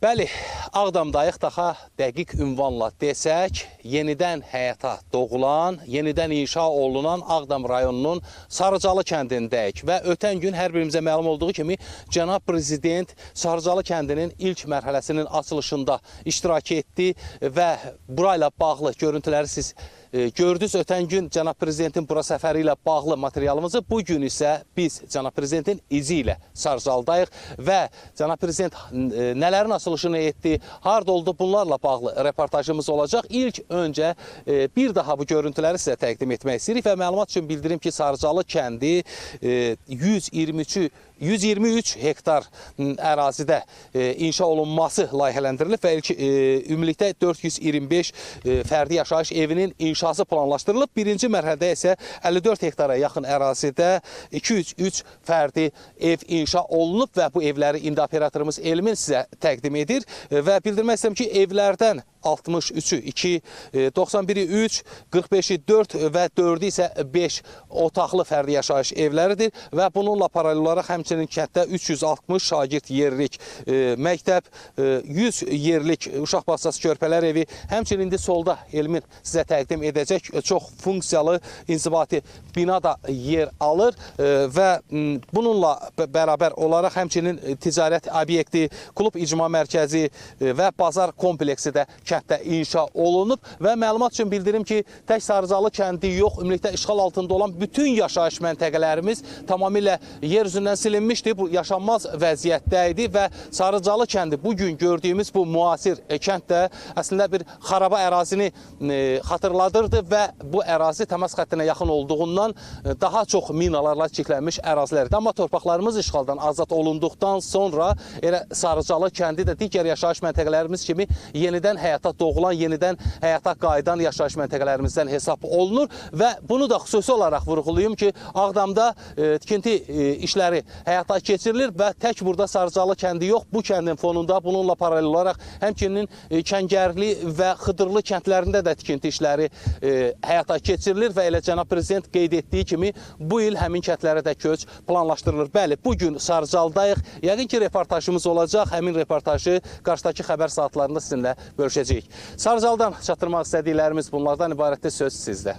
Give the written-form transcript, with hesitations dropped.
Bəli, Ağdamdayıq, daha dəqiq ünvanla desək, yenidən həyata doğulan, yenidən inşa olunan Ağdam rayonunun Sarıcalı kəndindəyik və ötən gün hər birimizə məlum olduğu kimi cənab prezident Sarıcalı kəndinin ilk mərhələsinin açılışında iştirak etdi və burayla bağlı görüntüləri siz gördünüz. Ötən gün cənab prezidentin bura səfəri ilə bağlı materialımızı, bu gün isə biz cənab prezidentin izi ilə Sarıcalıdayıq və cənab prezident nələrin açılışını etdi, harda oldu, bunlarla bağlı reportajımız olacaq. İlk öncə bir daha bu görüntüləri sizə təqdim etmək istəyirik və məlumat üçün bildirim ki, Sarıcalı kəndi 123 hektar ərazidə inşa olunması layihələndirilib və ilk ümumilikdə 425 fərdi yaşayış evinin inşası planlaşdırılıb. Birinci mərhələdə isə 54 hektara yaxın ərazidə 203 fərdi ev inşa olunub və bu evləri indi operatorumuz Elmin sizə təqdim edir və bildirmək istəyirəm ki, evlərdən 63-ü 2, 91-i 3, 45-i 4 və 4-ü isə 5 otaqlı fərdi yaşayış evləridir və bununla paralel olaraq həmçinin kənddə 360 şagird yerlik məktəb, 100 yerlik uşaq bağçası körpələr evi, həmçinin indi solda Elmin sizə təqdim edəcək çox funksiyalı inzibati bina da yer alır və bununla bərabər olaraq həmçinin ticarət obyekti, klub icma mərkəzi və bazar kompleksi də kənddə inşa olunub və məlumat üçün bildirim ki, tək Sarıcalı kəndi yox, ümumilikdə işğal altında olan bütün yaşayış məntəqələrimiz tamamilə yer üzündən silinmişdi. Bu yaşanmaz vəziyyətdə idi və Sarıcalı kəndi bu gün gördüyümüz bu müasir kənd də əslində bir xaraba ərazini xatırladırdı və bu ərazi təmas xəttinə yaxın olduğundan daha çox minalarla çiklənmiş ərazilər idi. Amma torpaqlarımız işğaldan azad olunduqdan sonra elə Sarıcalı kəndi də digər yaşayış məntəqələrimiz kimi yenidən həyata doğulan, yenidən həyata qayıdan yaşayış məntəqələrimizdən hesab olunur və bunu da xüsusi olaraq vurğulayım ki, Ağdamda tikinti işləri həyata keçirilir və tək burada Sarıcalı kəndi yox, bu kəndin fonunda bununla paralel olaraq həmçinin Kəngərli və Xıdırlı kəndlərində də tikinti işləri həyata keçirilir və elə cənab prezident qeyd etdiyi kimi bu il həmin kəndlərə də köç planlaşdırılır. Bəli, bu gün Sarıcalıdayıq. Yəqin ki, reportajımız olacaq. Həmin reportajı qarşıdakı xəbər saatlarında sizinlə bölüşəcəyik. Sarıcalıdan çatdırmaq istədiklərimiz bunlardan ibarətdir. Söz sizdə.